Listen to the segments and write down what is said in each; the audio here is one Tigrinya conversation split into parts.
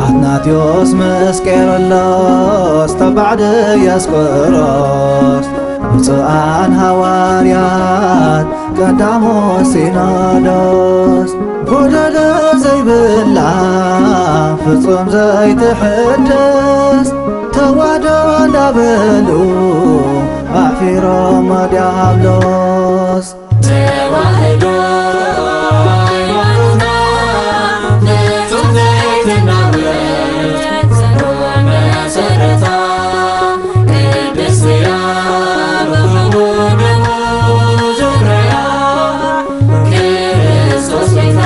ኣትናቴዎስ ምስ ቄርሎስ ተባዕ ድያስቆሮስ፣ ብፁዓን ሃዋርያት ቀዳሞ ሲኖዶስ፣ ጎደሎ ዘይብላ ፍጹም ዘይትሕደስ፣ ተዋህዶ እንዳበሉ ኣሕፊሮም ዲያብሎስ። ተዋህዶ ሃይማኖትና ፍጹም ዘይትናወጽ ጽኑዕ መሰረታ፣ ቅድስት እያ ብኽቡር ደሙ ዙርያ ክርስቶስ ቤታ።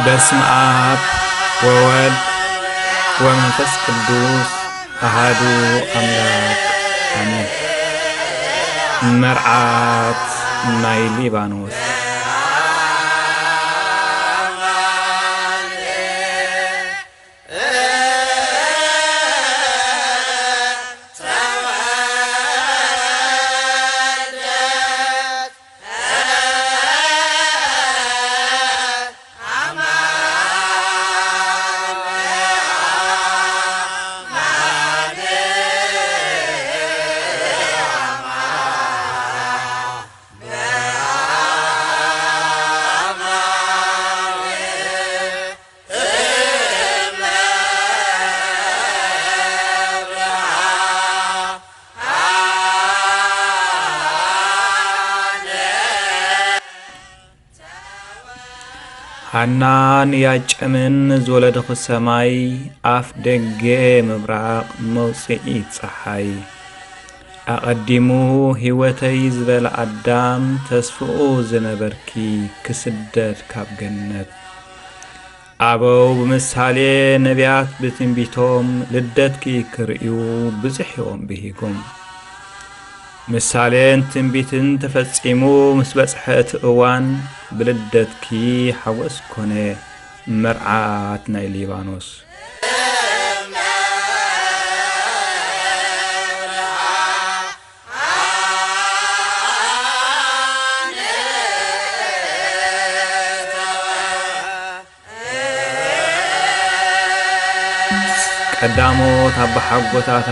በስመ አብ ወወልድ ወመንፈስ ቅዱስ አሃዱ አምላክ አሜን። መርዓት ናይ ሊባኖስ። ሃናን ያጨምን ዝወለድኹ ሰማይ፣ ኣፍ ደገ ምብራቕ መውፅኢት ፀሓይ። ኣቐዲሙ ህይወተይ ዝበለ ኣዳም፣ ተስፍኡ ዝነበርኪ ክስደድ ካብ ገነት። ኣበው ብምሳሌ፣ ነቢያት ብትንቢቶም፣ ልደትኪ ክርእዩ ብዙሕ እዮም ብሂጎም። ምሳሌን ትንቢትን ተፈጺሙ ምስ በጽሐ እቲ እዋን፣ ብልደትኪ ሓጎስ ኮነ፣ መርዓት ናይ ሊባኖስ። ቀዳሞት ኣባሓጎታታ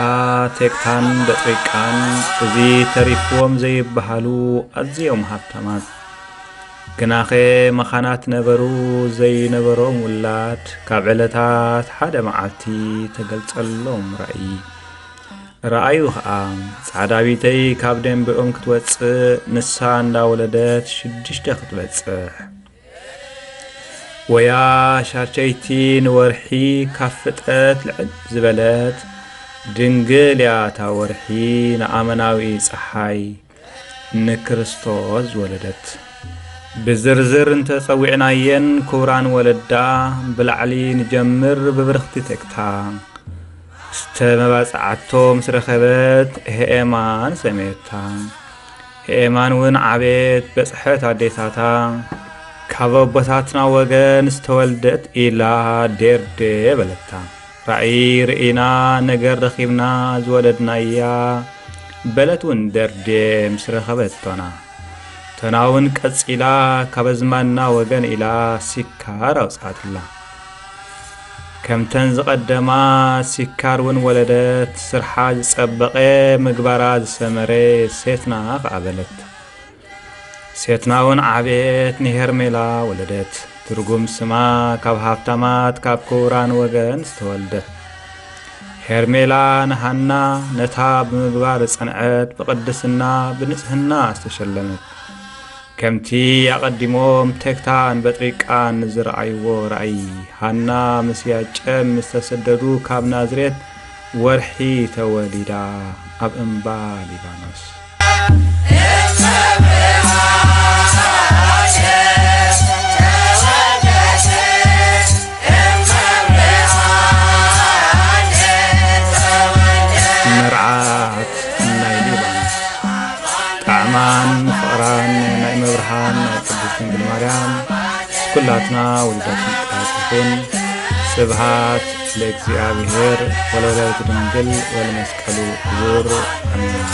ቴክታን በጥሪቃን፣ እዚ ተሪፍዎም ዘይበሃሉ ኣዝዮም ሃብታማት። ግናኸ መኻናት ነበሩ፣ ዘይነበሮም ውላድ። ካብ ዕለታት ሓደ መዓልቲ ተገልጸሎም ራእይ። ረኣዩ ኸኣ፣ ጻዕዳቢተይ ካብ ደንበኦም ክትወጽእ፣ ንሳ እንዳወለደት ሽዱሽተ ክትበጽሕ። ወያ ሻርቸይቲ ንወርሒ ካብ ፍጥረት ልዕል ዝበለት፣ ድንግል እያ እታ ወርሒ ንኣመናዊ ጸሓይ ንክርስቶስ ዝወለደት። ብዝርዝር እንተጸዊዕናየን ክቡራን ወለዳ፣ ብላዕሊ ንጀምር ብብርኽቲ ቴክታ። ዝተመባጽዓቶ ምስ ረኸበት፣ ሄኤማን ሰመየታ። ሄኤማን እውን ዓቤት በጽሐት ኣዴታታ። ካብ ኣቦታትና ወገን ዝተወልደት ኢላ ዴርዴ በለታ። ራእይ ርኢና ነገር ረኺብና ዝወለድናያ በለት እውን ደርዴ ምስ ረኸበቶና። ተናውን ቀጺላ ካብ ኣዝማድና ወገን ኢላ ሲካር ኣውጽኣትላ። ከምተን ዝቐደማ ሲካር እውን ወለደት፣ ስርሓ ዝጸበቐ ምግባራ ዝሰመረ ሴትና ከኣ በለት። ሴትና እውን ዓቤት ንሄርሜላ ወለደት። ትርጉም ስማ ካብ ሃብታማት ካብ ክቡራን ወገን ዝተወልደት። ሄርሜላ ንሃና ነታ ብምግባር ዝጸንዐት ብቅድስና ብንጽህና ዝተሸለመት። ከምቲ ኣቐዲሞም ቴክታን በጥሪቃን ዝረኣይዎ ራእይ፣ ሃና ምስ ያጨም ምስ ተሰደዱ ካብ ናዝሬት ወርሒ ተወሊዳ ኣብ እምባ ሊባኖስ። ማን ፍቕራን ናይ መብርሃን ናይ ቅድስት ድንግል ማርያም ኩላትና ውሉዳት ምቅራት ይኹን። ስብሃት ለእግዚኣብሔር ወለወላዲቱ ድንግል ወለመስቀሉ ክቡር። ኣሜን።